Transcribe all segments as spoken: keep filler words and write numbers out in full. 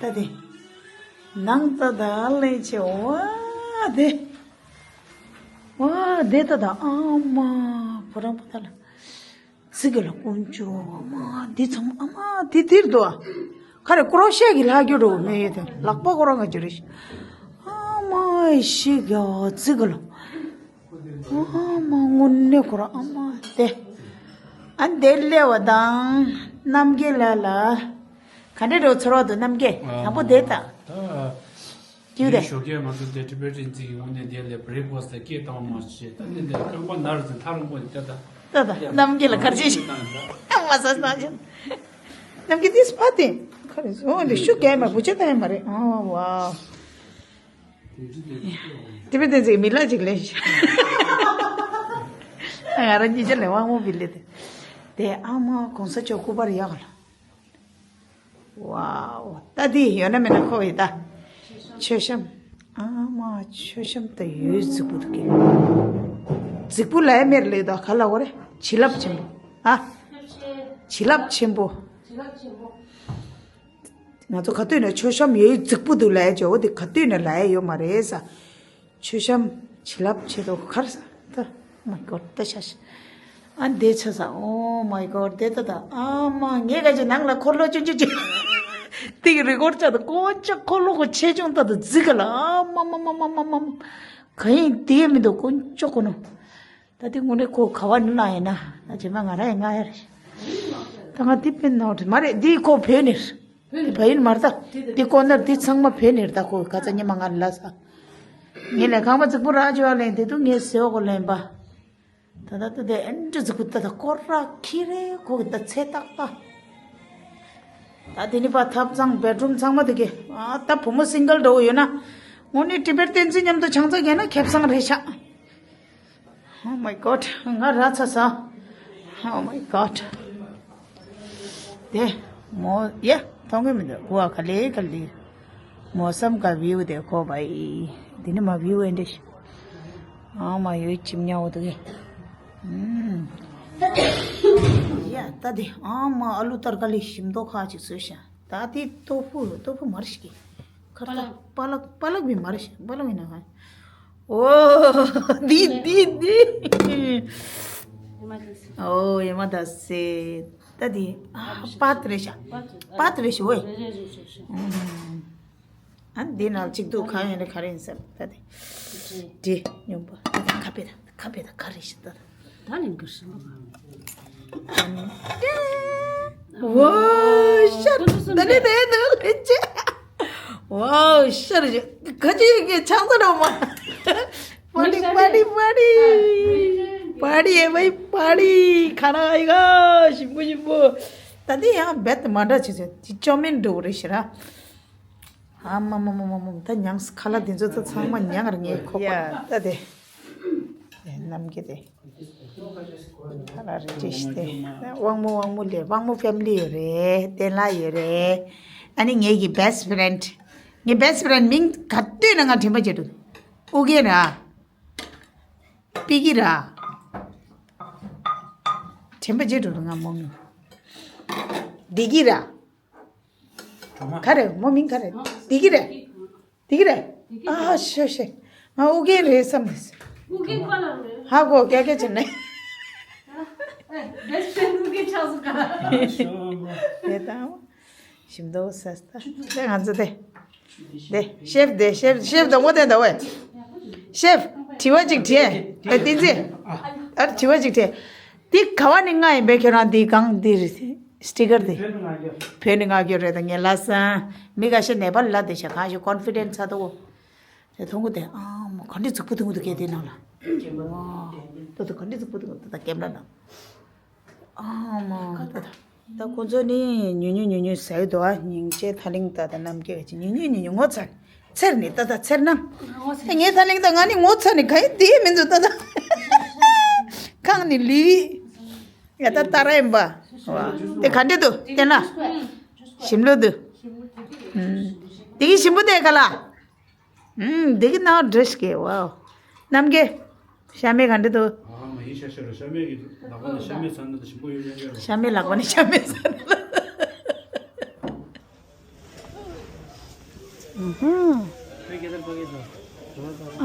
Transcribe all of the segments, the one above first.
ད་དེ། ནང་ད་ད་ལེ་ཆེ་བ་དེ། བ་དེ་ད་ད་ཨ་མ་བུ་རང་བུ་ད་ལ། ཙི་གི་ལ་ཀུན་ཅོ་ཨ་མ་དེ་ཚང་ཨ་མ་དེ་དེར་དུ་ཨ། ཁ་རེ་ཀོ་རོ་ཤེ་གི་ལྷ་རྒྱུ་འགྲོ་མེ་ཡོད་དེ་ལག་པ་ཀོ་རོ་ང་རྒྱུ་རེ་ཤི། ཨ་མ་ཤི་ག་ཙི་གི་ལ། ཨ་མ་དངོས་གནས་ཁོ་རང་ཨ་མ་དེ། ཨ་འདིར་སླེབས་པ་དང་རྣམ་རྒྱལ་ལ་ལ། ག་འདྲ་རེད་ཚོར་བ་འདུག་རྣམ་རྒྱལ་དང་པོ་དེ་དང་། ད་ཀྱུ་དེ། ཞོགས་ཀས་ང་ཚོ་དེ་ཊི་བེ་ཊན་ཙི་གི་ངོས་ནས་དེ་ལས་བྷི་རེག་ཕ་སི་ཊི་སྐད་བཏང་བ་མ་བྱེད་ད་ནི་འདི་རྐང་པ་ན་རུ་ཙམ་ཐག་རིང་པོ་ནས་ལྟ་ད། ད་ད་རྣམ་རྒྱལ་ལ་གར་ཅི་ཞིག་མ་ས་ས་ཅན། རྣམ་རྒྱལ་དེ་སྤ་དེ་ཁ་རེ་ཨོ་འདི་ཤུ་གས་མ་བུ་ཆེ་ད་ཡང་མ་རེད་ཨོ་ཝའོ། དེ་བས་དེ་ཚིག་མི་ལ་ཅིག་ལས་ཤ། ང་རང་གཉིས་ཆ་ལས་དབང་མོ་བི་ལེ་དེ། དེ་ཨ་མ་གོང་ས་མཆོག་སྐུ་པར་ཡག་ལ། ཝའོ། ད་དེ་ཡོད་ན་མེད་ན་ཁོ་ཡི་ད། མཆོད་བཤམས། ཨ་མ་མཆོད་བཤམས་ད་ཡོད་རྫིག་པོ་འདུག་གི། རྫིག་པོ་ལ་ཡ་མེར་ལེ་ད་ག་ལ་བ་རེ། བྱིན་རླབས་ཆེན་པོ། ཨ། བྱིན་རླབས་ཆེན་པོ། ང་ཚོ་ག་དུས་ནས་མཆོད་བཤམས་ཡོད་རྫིག་པོ་འདུག་ལབ་ཡ་ཇོ་བོ་དེ་ག་དུས་ནས་ལབ་ཡ་ཡོད་མ་རེད་ས། མཆོད་བཤམས་བྱིན་རླབས་ཆེ་དོ་གར་ས་ད། Oh my God ད་ཤ་ཤ། ཨ་འདས་ཆ་ས། Oh my God དེ་ད་ད་ཨ་མ་ངས་ག་ཅི་ནང་ལ་འཁོར་ལོ་ཅུ་ཅུ་ཅུ། ཏིག་རི་འཁོར་ཆ་ད་ཀོ་ཅ་འཁོར་ལོ་གོ་ཆེ་ཆུང་ད་ད་རྫིག་ག་ལ་ཨ་མ་མ་མ། ག་ཡིན་དེ་མི་འདུག་དཀོན་མཆོག་གོ་ནོ། ད་དེ་དངོས་གནས་ཁོ་ག་བ་ནི་ལ་ཡིན་ན་ད་རྗེས་མ་ང་ར་ཡི་ང་ཡ་རེད། ད་ང་དེ་དཔེ་ནོར་མ་རེད་འདི་ཁོ་བོད་ནས་རེད། དེ་བ་ཡིན་མ་རེད་ད། དེ་ཀོ་ནར་དེ་ཚང་མ་བོད་ནས་རེད་ད་ཁོ་ག་ཚ་ཉི་མ་ང་ལ་ས། ངས་ལས་ཁང་པ་རྫིག་པོ་ར་ཅོ་བ་ལེན་དེ་དུ་ངས་ཟེའོ་གོ་ལེན་པ། ད་ད་ད་དེ་ཨེན་ཏྲི་རྫིག་པོ་ད་ད་ཀོ་ར་ཁི་རེ་ཁོ་གི་ད་ཚེ་ཏག་ཏག་ད་དེ་ནི་པ་ཐབ་ཚང་བེད་རུམ་ཚང་མ་དེ་གི་ཨ་ད་བུ་མོ་སིང་གལ་འགྲོ་གི་ཡོད་ན། དངོས་གནས་ཊི་བེཊ་བསྟན་འཛིན་མཉམ་དུ་ཆང་ས་རྒྱག་ན་ཁེབས་སང་རེད་ཤག Oh my God ང་ར་ཚ་ས། Oh my God དེ་མོ་ཡ་མཐོང་གི་མི་འདུག་གོ་བ་ག་ལེ་ག་ལེ། མོ་སམ་ག་བིའུ་དེ་གོ་བ་ཡི་དེ་ནི་མ་བིའུ་ཨེ་འདྲ་ཞིག་ཨ་མ་ཡོད་ཅིམ་ཉའོ་དུ་གི། ཡ་ད་དེ་ཨ་མ་ཨ་ལུ་ཏར་ཀ་ལི་ཞིམ་མདོག་ཁ་ཅིག་བཟོས་ཤག་ད་དེ་ཏོ་ཕུ་ཏོ་ཕུ་མར་ཞིག་གི། ཁར་ཏོ་པ་ལག་པ་ལག་པ་ལག་མི་མར་ཞིག་པ་ལག་མི་ན་ཁ། ཨོ་དེ་དེ་དེ། ཨོ་ཡ་མ་ད་སེ། ད་དེ་ཨ་པ་ཏི་རེ་ཤག་པ་ཏི་རེ་ཤག་ཝེ། ཨ་འདི་ནང་གཅིག་འདུག་གང་ཡིན་རེད་ག་རེ་ཡིན་ཟེར་ད་དེ། འདྲེ་སྨྱོན་པ་ད་དེ་ཁ་པེ་ད་ཁ་པེ་ད་ག་རེ་ཤི་ད་ད། ད་ནི་འགུར་སོང་བ། ཝ་ཤར་ད་ནི་དེ་འདུག་ལེ་ཅེ། ཝ་ཤར་ག་ཅི་གི་ཆང་ས་རོ་མ། པ་ཏི་པ་ཏི་པ་ཏི། པ་ཏི་ཨེ་བའི་པ་ཏི་ཁ་ན་ཨི་ག་ཞིམ་པོ་ཞིམ་པོ། ད་དེ་ཡང་རྦད་དེ་མ་འདྲ་ཆེ་ཆེ་ཅི་ཅོ་མིན་འགྲོ་རེ་ཤི་ར། ཨ་མ་མ་མ་མ་མ་ད་མྱངས་ཁ་ལག་དེ་ཚོ་ད་ཚང་མ་མྱངས་ར་ངས་ཁོག་པ། ཡ་ད་དེ། རྣམ་རྒྱལ་དེ། ཁ་ལག་རེ་ཅི་ཞིག་དེ། དབང་མོ་དབང་མོ་ལས་དབང་མོ་ཕེ་མི་ལི་ཡོད་རེད་བསྟན་ལ་ཡོད་རེད། ཨ་ནི་ངེད་ཀྱི་བེ་སི་ཕི་རེན་ཌི། ངའི་བེ་སི་ཕི་རེན་ཌི་མིང་ག་དུས་ན་ང་དྲན་པ་བརྗེད་འགྲོ། ཨུ་རྒྱན་ར། པི་ཀི་ར། དྲན་པ་བརྗེད་འགྲོ་ང་མོ་མིང་། བདེ་སྐྱིད་ར། ག་རེ་མོ་མིང་ག་རེ། བདེ་སྐྱིད་རེད། བདེ་སྐྱིད་རེད། ཨ་ཤེ་ཤེ། ང་ཨུ་རྒྱན་རེད་བསམ་ནས། ཨུ་རྒྱན་པ་ལ་རེད། ཧ་གོ་ཀྱ་ཀྱ་བྱས་ནས། བེ་སི་ཕི་རེན་ཌི་ཨུ་རྒྱན་ཆགས་སོང་ག་རེད་དང་། ཞིམ་མདོག་ཟ་ས་ད། ད་ང་ཚོ་དེ། དེ་ཤེཕ་དེ་ཤེཕ་ཤེཕ་དང་པོ་དེ་འདྲ་བས། ཤེཕ་དྲི་བ་ཅིག་དྲིས། ཨ་བསྟན་འཛིན། ཨ་དྲི་བ་ཅིག་དྲིས། འདི་ག་བ་ནས་མངགས་ཡིན་པས་ཁྱོད་རང་འདི་གང་འདི་རེད། སི་ཊི་ཀར་དེ། བོད་ནས་མངགས་ཡོད་རེད་ད་ངས་ལབ་སོང་། མི་ཁ་ཤས་ནེ་པ་ལི་ལ་དེ་ཤ་གང་ཞིག་ཀོན་ཕི་ཌེན་ཊི་ཚ་དོ། དེ་མཐོང་གི་དེ་ཨ་མ་ག་འདྲ་རྫིག་པོ་མཐོང་གི་འདུག་གས་དེ་ནང་ལ། ཨ་ད་ད་ག་འདྲ་རྫིག་པོ་མཐོང་གི་འདུག་ད་ཀེམ་ར་ནང་། ཨ་མ་ད་ད་ད་ཁོ་ཚོ་ནི་ཉུ་ཉུ་ཉུ་ཉུ་ཟེར་གི་འདུག་ཨ་སྙིང་རྗེ་ཐ་ལིང་ད་ད་རྣམ་རྒྱལ་གྱི་ཉུ་ཉུ་ཉུ་ཉུ་ངོ་ཚ་ནི་ཚེར་ནི་ད་ད་ཚེར་ན། ངོ་ཚ་ངའི་ཐ་ལིང་ད་ང་ནི་ངོ་ཚ་ནི་ག་ཡི་དེ་མི་འདུག་ད་ད། ཁང་ནི་ལུས། ཡ་ད་ད་ར་ཡིན་པ། ཝ། དེ་ག་འདྲ་འདུག་བསྟན་ལ། ཞིམ་ལོ་འདུག་ཨུམ། དེ་གི་ཞིམ་པོ་དེ་ག་ལ། ཨུམ། འདི་གི་ནང་འདྲེས་ཀྱི་ཝའོ། རྣམ་རྒྱལ། ཤ་མེད་ག་འདྲ་འདུག་ཨ་མ་ཡིན་ཤ་ཤ་ར་ཤ་མེད་ཀྱི་ལག་པ་ནས་ཤ་མེད་ཟ་ན་ད་ཞིམ་པོ་ཡོད་ཡོད་ཡོད། ཤ་མེད་ལག་པ་ནས་ཤ་མེད་ཟ་ན། हम्म।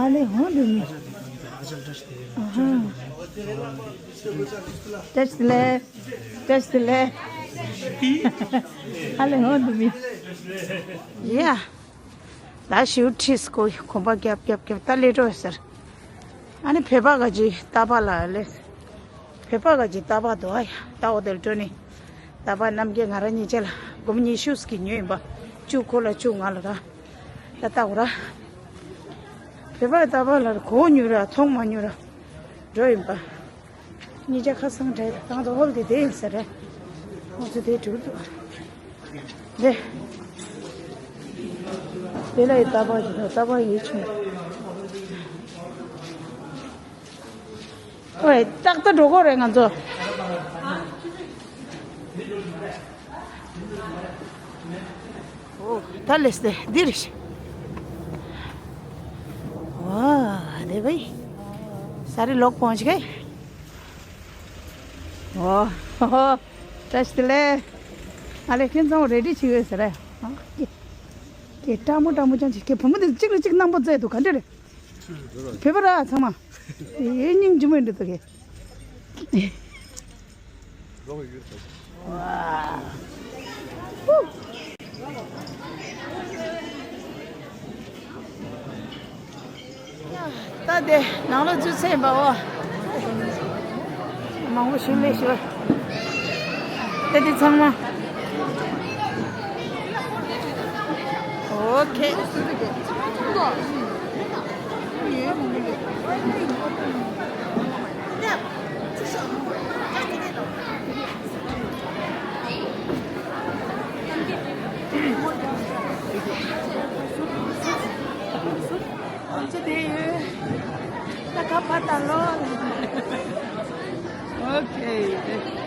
अरे हो दुमी। हाँ। टच ले, टच ले। अरे हो दुमी। या। ད་ཞུ་ཁྲིས་ཀོ་གོམ་པ་རྒྱབ་རྒྱབ་རྒྱབ་ད་ལས་འགྲོ་ཟེར། ཨ་ནི་བོད་པ་ག་ཅི་ཏ་པ་ལ་ལས། བོད་པ་ག་ཅི་ཏ་པ་དོ་ཨ་ཡ་ད་འོ་དེར་འགྲོ་ནི། ཏ་པ་རྣམ་རྒྱལ་ང་རང་གཉིས་ཆ་ལ་སྒོར་མོ་ཉི་ཤུ་ཟིག་གི་ཉོས་ཡིན་པ། བཅུ་ཁོ་ལ་བཅུ་ང་ལ་ར། ད་ལྟ་འོ་ར། བོད་པ་ཏ་པ་ལ་གོ་ཉོས་ར་མཐོང་མ་མྱོང་ར། འགྲོ་ཡིན་པ། གཉིས་ཆ་ཁ་སང་འདྲ་དང་དུ་ཧོལ་དེ་དེ་ཡིན་ས་རེད། ཁོང་ཚོ་དེ་གྲུབ་འདུག་དེ། དེ་ལ་ཡི་ཏ་པ་ཡིན་ཏ་པ་ཡིན་ཆུང་། ཨོའི་ཏག་ཏག་འགྲོ་གོ་རེད་ང་ཚོ། ཨོ་ད་ལེས་ཏེ་འདིར་ཤི། ཨོ་དེ་བས་ས་རི་ལོག་པོང་ཞིག་གས། ཨོ་ཧོ་ཧོ་བཀྲ་ཤིས་བདེ་ལེགས། ཨ་ལེ་ཁྱེད་ཚང་རེ་ཌི་བྱེད་ཡོད་ཟེར་ར། ཨ་ཀེ་ཀེ་སྤྲ་མོ་སྤྲ་མོ་ཅང་ཅིག་ཁྱེད་བུ་མོ་དེ་གཅིག་ལ་གཅིག་གནང་པོ་བཙལ་འདུག་ག་འདྲ་རེད། བོད་པ་ར་ཚང་མ། ཨེ་སྙིང་རྗེ་མོ་ཡིན་འདུག་གས། ད་དེ་ནང་ལོགས་འཛུལ་ཚར་ཡིན་པའོ། མང་པོ་ཞིག་སླེབས་ཤག་ད་དེ་ཚང་མ། ཨོ་ཁེ། ང་ཚོ་དེ་ཡོད། ད་ཁ་ཕར་ལྟ་ལོ། ཨོ་ཁེ།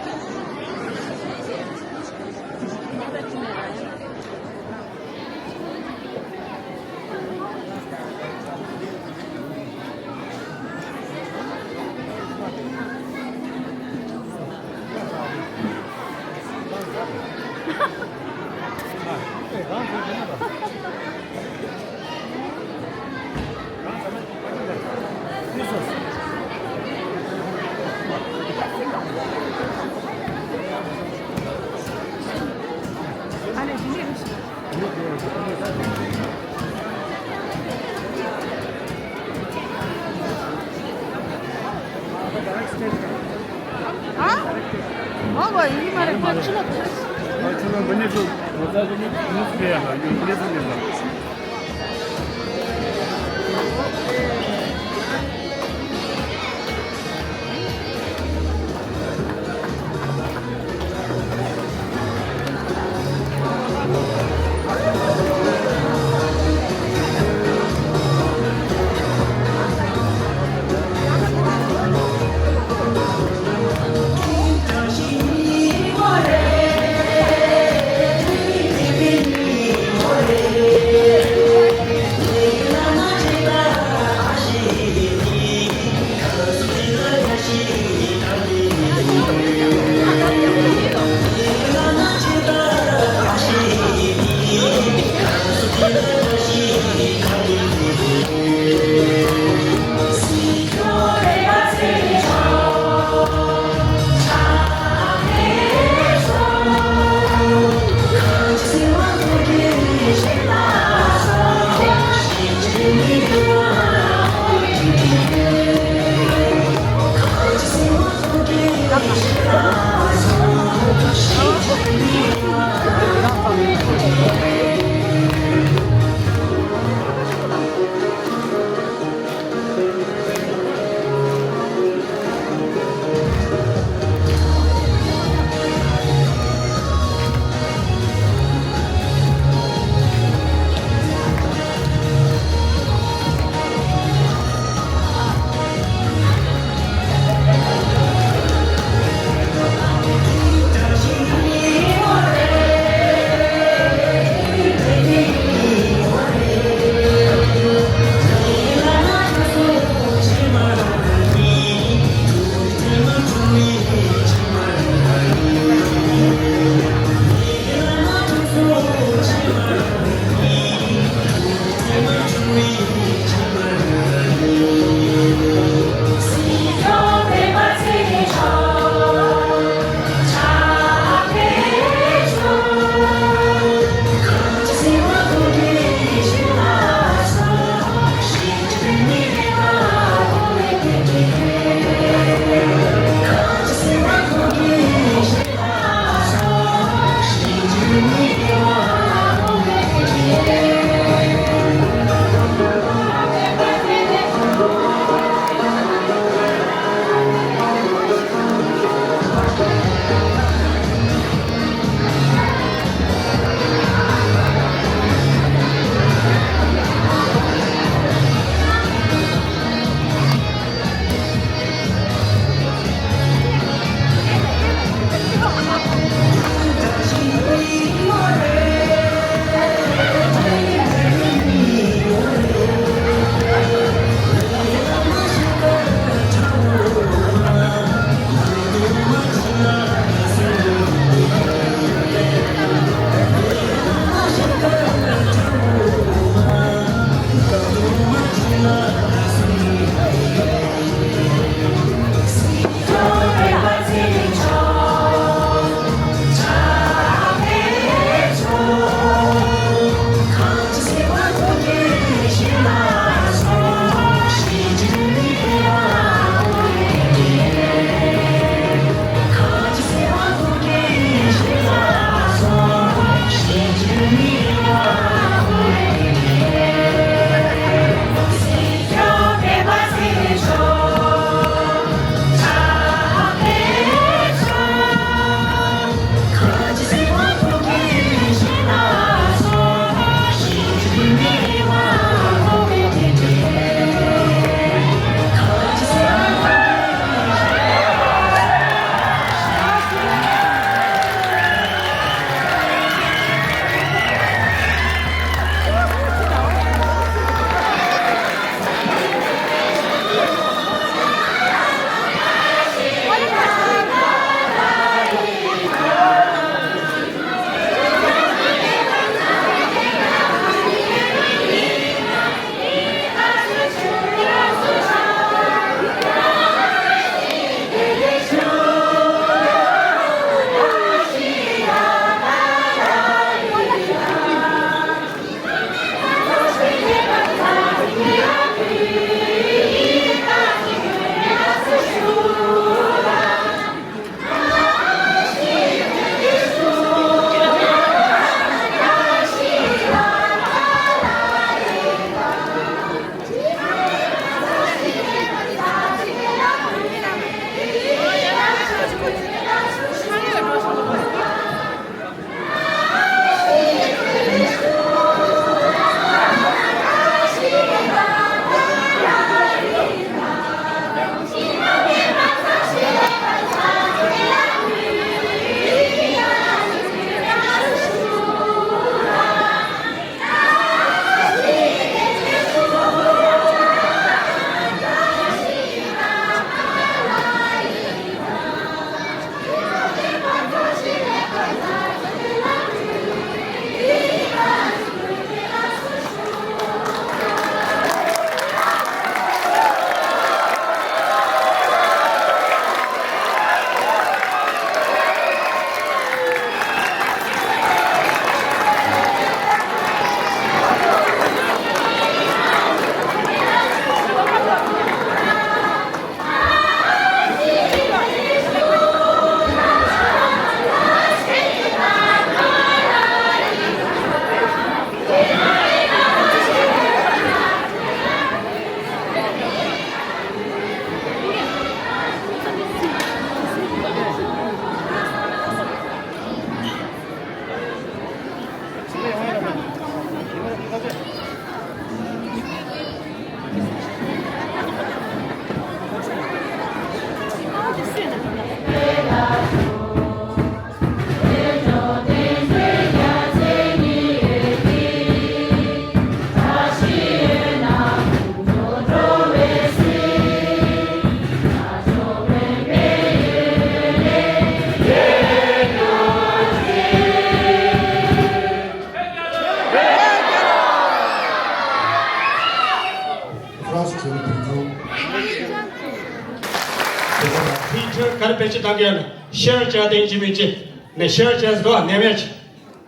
གར་བེད་སྤྱོད་གཏང་གི་ཡོད་ན་ཤེར་བྱས་ཏེ་ཡིན་གཅིག་མིན་གཅིག་ནས་ཤེར་བྱས་འདུག་ནས་མེད་ཅིག་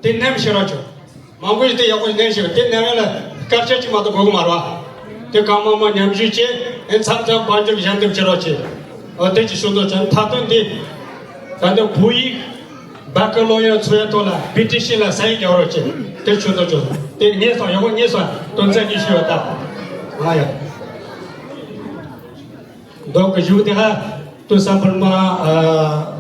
དེ་ནེམ་ཤེས་རོགས་བྱོས། མང་པོ་ཞིག་དེ་ཡག་པོ་ཞིག་ནེམ་ཤེས་རོགས། དེ་ནེམ་ཡ་ལ་སྐར་ཆ་གཅིག་མ་གཏོགས་དགོས་ཀྱི་མ་རེད་བ། དེ་གང་མང་མང་མཉམ་ཞུགས་བྱས་ཨེ་མཚམས་མཚམས་དཔལ་འབྱོར་གྱི་ཞལ་འདེབས་བྱེད་རོགས་བྱེད། འོ་དེ་ཅིག་ཞུ་འདོད་བྱུང་། མཐའ་དོན་འདི་ད་ལྟ་བོད་ཡིག་བ་ཀ་ལོ་ཡ་ཚོ་ཡ་ཐོག་ལ་བི་ཏི་ཤི་ལ་ས་ཡིག་རྒྱག་རོགས་བྱེད། དེ་ཞུ་འདོད་བྱུང་། དེ་ངས་སོང་ཡག་པོ་ངས་སོང་དོན་ཚན་གཉིས་ཞུ་ཡོད་ད། ང་ཡ་འདོག་གི་ཞུ་དེ་ཧ་ཏུ་སམ་པར་མ་ཨ།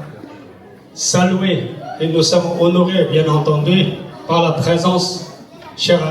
Saluer et nous sommes honorés, bien entendu, par la présence, chère